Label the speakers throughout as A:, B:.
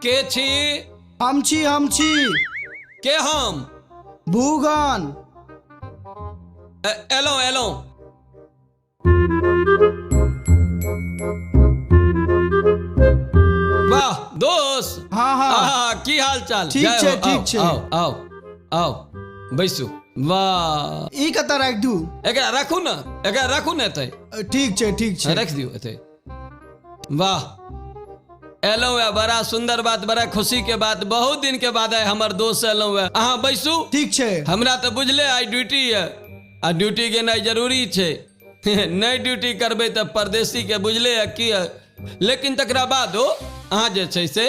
A: के छी?
B: हम छी, हम छी।
A: के हम?
B: भूगन।
A: एलहुँ एलहुँ। वाह दोस्त।
B: हाँ हाँ।
A: आहा, की हाल चाल?
B: ठीक
A: जय
B: छै,
A: हो,
B: ठीक
A: आउ,
B: छै।
A: आउ आउ आउ बैसू। वाह,
B: ई कतऽ राखि दू?
A: एकरा राखू ने, एकरा राखू ने एतै।
B: ठीक छै, ठीक छै।
A: राखि दियौ एतै। वाह, एलहुँ है, बड़ा सुंदर बात, बड़ा खुशी के बात। बहुत दिन के बाद आइ हमर दोस्त एलहुँ है। अहाँ बैसू।
B: ठीक छै।
A: हमरा तऽ बुझले आइ ड्यूटी है, आ ड्यूटी गेनाइ जरूरी छै। नहि ड्यूटी करबै तऽ परदेसी के बुझले है की है। लेकिन तकरा बादो अहाँ जे छै से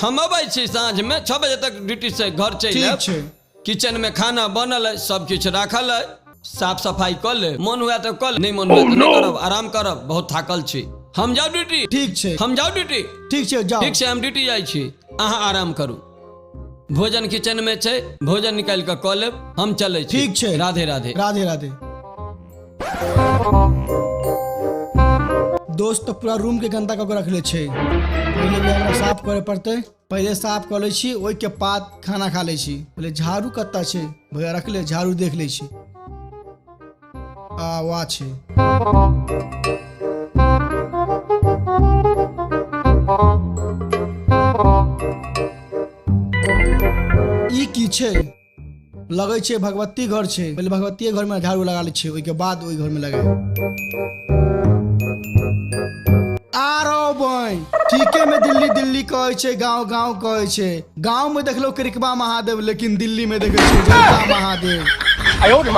A: हम अबै छी साँझ में 6 बजे तक ड्यूटी से घर चलि
B: ठीक
A: आयब।
B: छै।
A: किचन में खाना बनल है, सब किछु राखल है, साफ सफाई कऽ ले, मन हुए तऽ कऽ ले, नहीं मन हुए तऽ नहि करब, आराम करब, बहुत थाकल छी। हम जाउ ड्यूटी?
B: ठीक छै।
A: हम जाउ ड्यूटी?
B: ठीक छै, जाउ।
A: ठीक छै, हम ड्यूटी जाइ छी, अहाँ आराम करू। भोजन किचन में छै, भोजन निकालि कऽ कऽ लेब, हम चलै छी।
B: ठीक छै।
A: राधे राधे।
B: राधे राधे। दोस्त तऽ पूरा रूम के गंदा कऽ के रखले छै, पहिले भी हमरा साफ करे पड़तै। पहिले साफ कऽ लै छी, ओहिके बाद खाना खा लै छी। पहिले झाड़ू कतऽ छै भैया रखले, झाड़ू देख लै छी। आ वाह छै। ई की छै? लगै छै भगवती घर छै। पहिले भगवती घर में झाड़ू लगा लै छियै, ओहिके बाद ओहि घर में लगाए। आरो बहिन, ठीके में दिल्ली दिल्ली कहै छै, गांव गांव कहै छै। गांव में देखलो करिकबा महादेव, लेकिन दिल्ली में देखै छियै उजरका महादेव।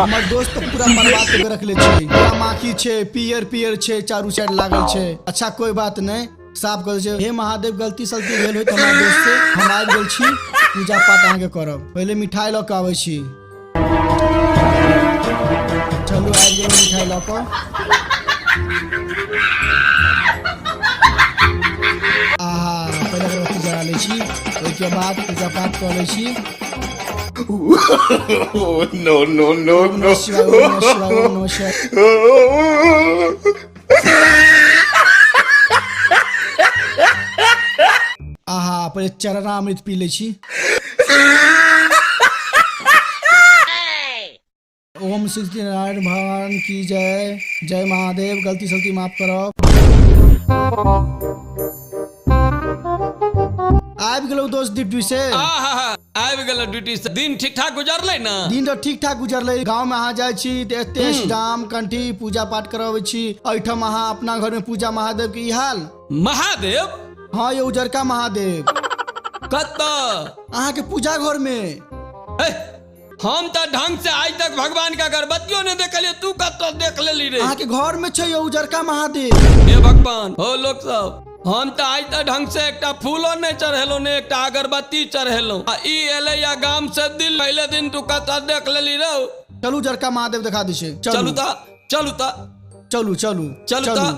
B: हमर दोस्त तऽ पूरा बर्बाद कऽ के रखले छै, पूरा माखी छै, पियर पियर छै, चारू साइड लागल छै। अच्छा कोई बात नहि, साफ कर छै। हे महादेव, गलती सलती भेल होय तऽ हमरा दोस्त से, हम आबि गेल छी, पूजा पाठ अहाँके करब। पहिले मिठाई लऽ कऽ आबै छी। चलू आबि गेलहुँ मिठाई लऽ कऽ। आहा, पहिले अगरबत्ती जरा लै छी, ओहिके बाद पूजा पाठ कऽ लै छी।
C: No, no, no,
B: Om
C: no.
B: नमः शिवाय, ओम नमः शिवाय, ओम नमः शिवाय। आहा, पहिले चरणामृत पी लै छी। ओम श्री नारायण भगवान की जय। जय महादेव। गलती सलती माफ करब। आबि गेलौ दोस्त ड्यूटी से।
A: आहा, आबि गेल ड्यूटी से। दिन ठीक ठाक गुजरलै ने?
B: दिन तऽ ठीक ठाक गुजरलै। गाँव में अहाँ जाइ छी तऽ एते दाम कंठी पूजा पाठ करबै छी, एहिठाम अहाँ अपना घर में पूजा महादेव के ई हाल।
A: महादेव?
B: हाँ ये उजरका महादेव।
A: कतऽ?
B: अहाँ के पूजा घर में।
A: ए, हम तऽ ढंग से आइ तक भगवान के अगरबत्तियो नहि देखलियै, तू कतऽ देख लेली रे?
B: अहाँ के घर में छै यौ उजरका महादेव।
A: हे भगवान, हो लोक सब, हम तऽ आइ तक ढंग से एकटा फूलो नहि चढ़ेलहुँ, ने एकटा अगरबत्ती चढ़ेलहुँ, आ ई एलै या गाम से दिल पहिले दिन, तू कतऽ देख लेली रौ?
B: चलू उजरका महादेव देखा दै छै।
A: चलू तऽ, चलू तऽ,
B: चलू चलू
A: चलू तऽ।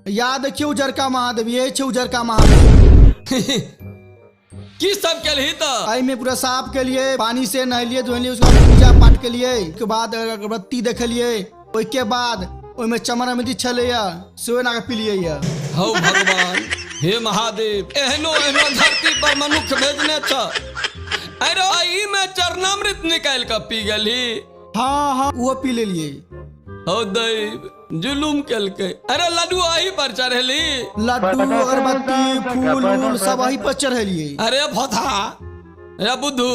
B: याद देखियौ उजरका महादेव, ये छै उजरका महादेव।
A: की सब केलही तऽ?
B: एहिमे पूरा साफ केलिए, पानी से नहेलिए धोलिए, उसके बाद पूजा पाठ केलिए, उसके बाद अगरबत्ती देखलिए, ओहिके बाद ओहिमे चमरामृत छलैया सेहो एना कऽ पिलियै या।
A: हौ भगवान, हे महादेव, एहनो एहनो धरती पर मनुष्य भेजने छ। अरे एहि में चरणामृत निकालि कऽ पी गेलही?
B: हाँ हाँ, ओहो पी लेलिए।
A: हौ दैव, जुलुम केलकै। अरे लड्डू अही पर चढ़ेली?
B: लड्डू अगरबत्ती फूल उल सब अही पर चढ़ेलिए।
A: अरे भोथा, अरे बुद्धू,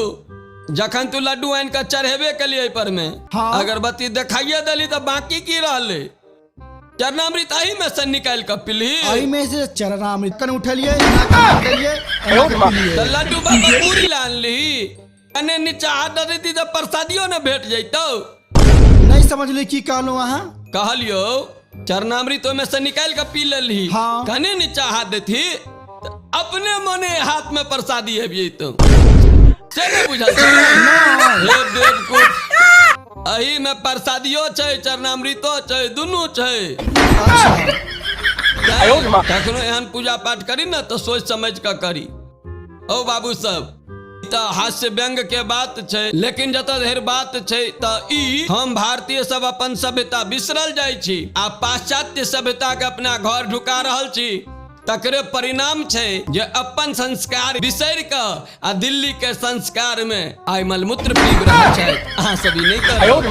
A: जखन तू लड्डू आनि कऽ चढ़ेबे केलियै एहि पर में,
B: हाँ।
A: अगरबत्ती देखाइए देली, तऽ बाकी की रहलै? चरणामृत एही में से निकालि कऽ पीलही?
B: एहि में से चरणामृत कने उठेलिए, एना कऽ देलिए, एना कऽ पिलिए।
A: तऽ लड्डू बाबा पूरी लानली, कने नीचा हाथ दऽ देती तऽ प्रसादियो ने भेट जैतौ।
B: नहीं समझली की कहलहुँ अहाँ?
A: कहलियौ चरणामृत ओहिमे से निकालि कऽ पी लेलही,
B: हाँ।
A: कने नीचा हाथ देती तऽ अपने मने हाथ में प्रसादी आबि जैतौ, से नहि बुझल छौ? हे बेवकूफ, एही में प्रसादियो छै, चरणामृतो छै, दुनू छै।
B: अच्छा।
A: कखनो एहन पूजा पाठ करी ने तऽ सोचि समझि कऽ करी। ओ बाबू सब, तऽ हास्य व्यंग के बात छै, लेकिन जतऽ धरि बात छै तऽ ई हम भारतीय सब अपन सभ्यता बिसरल जाइ छी आ पाश्चात्य सभ्यता के अपना घर ढुका रहल छी। तकरे परिणाम छै जे अपन संस्कार बिसरि कऽ आ दिल्ली के संस्कार में आइ मलमूत्र पीब रहल छथि। अहाँ सब ई नहि करब।